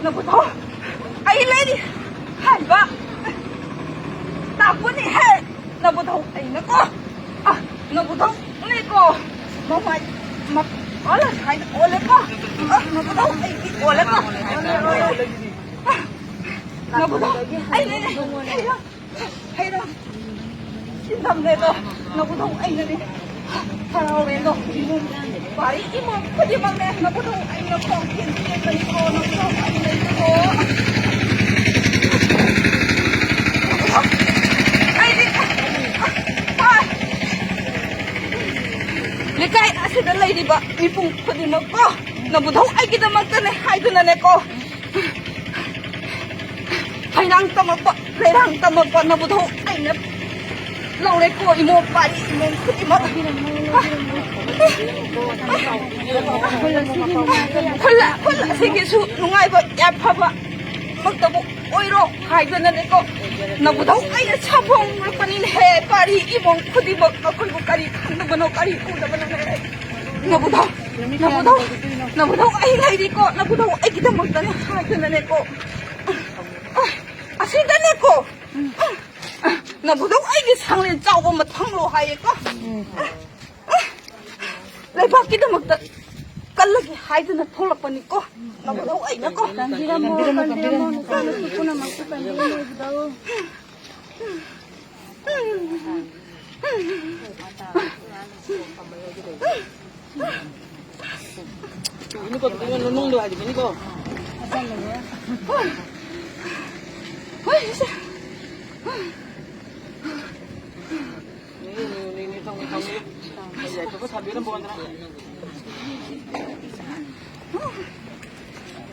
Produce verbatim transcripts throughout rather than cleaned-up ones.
Nabuthou, ai lei di. Hai ba. Tapu ni he. Nabuthou ai na ko. Ah, nabuthou ni ko. Mamai. Ma, ala hai ole ko. Ah, nabuthou ai ki ole ko. Ah, nabuthou ai ni. Hai ra. Hai ra. Inam le to. Nabuthou ai na ni. Harau le to. Pai, imo, padi mang ne, nabuthou ai na khong kien kien na ni ko, nabuthou ai na ni ko. Ai ni. Pai. Lekai, asei da lei di ba, mi pung padi mang ko. Nabuthou ai kidamang ta ne, hai tu na ne ko. Phairang tamang pa, leirang tamang pa, nabuthou ai na. Lou le ko imo pai, imo khut imo. Khola, khola, sige su, nungai ba, ya pha ba. Magtabu, oi ro, hai da na le ko. Nabuthou ai na chapong, panin he, pari, imo khut imo, akoi bu kari, khan da bano, kari, ku da bano ne. Nabuthou, nabuthou, nabuthou ai lai di ko, nabuthou ai kidamang ta ne, hai da na le ko. Asei da ne ko. Nabuthou ai ki sang le chao ko mathang lo hai ko. Leiba kidamang ta. Kal lagi hai da na thola pani ko. Nabuthou ai na ko. Tangira mo, tangira mo, na sa na tu kuna ma ku tangira mo. Ini ko, ini ko, nung do hai ini ko. Ni, ni, ni, ni, tong, tong, ni. Ai, ai, to ko sabi na bon na.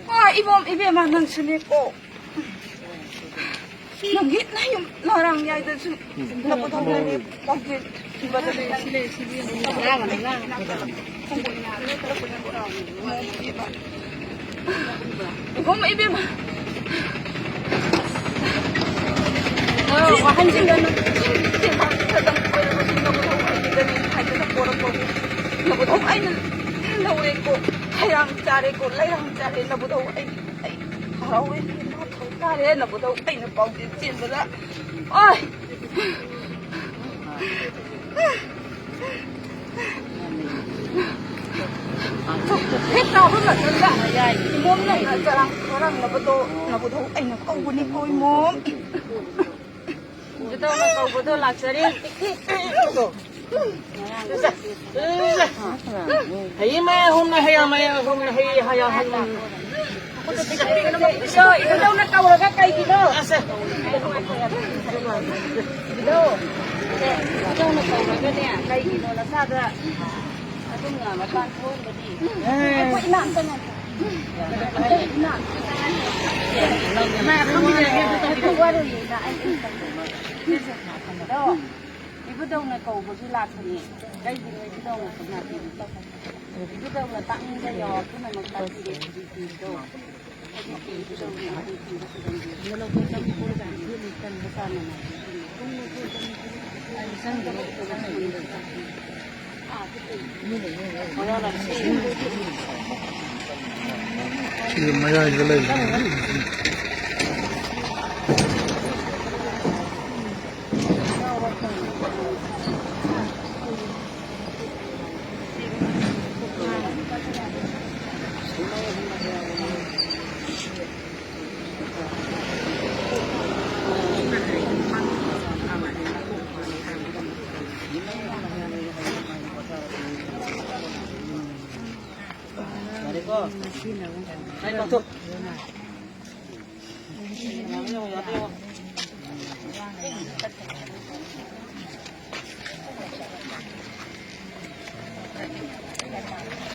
Ah, ibom, ibe ma nang sini ko. Nang hit na yum, na rang yai da su. Nabuthou ni, pagit, iba da ni. Home, ibe ma. Nabuthou ai na, lou le ko, hai rang cha le ko, lei rang cha le, nabuthou ai, ai, harau le, nabuthou cha le, nabuthou ai na pao tin tin ba la. Oi. Heta hon na tanda. Imom na na charang, charang nabuthou, nabuthou ai na ko bu ni ko imom. Buthou na ko buthou la chari. Hei ma hom na hei ma hom na hei ha ya han. Ibu dou na kau laga kai kino. Ibu dou. Ibu dou na kau laga ne kai kino la sa da. Adung na ma pan thon ba di. Ko ina ta na. Ina. Ma kham ni ya ke tu ta. Ko wa ru ina ai. Dou. Ibu dou na kau ba ki la thon ni. Kai kino ibu dou na kau na. Ibu dou na ta ni da yo, tu na ma ta ni de.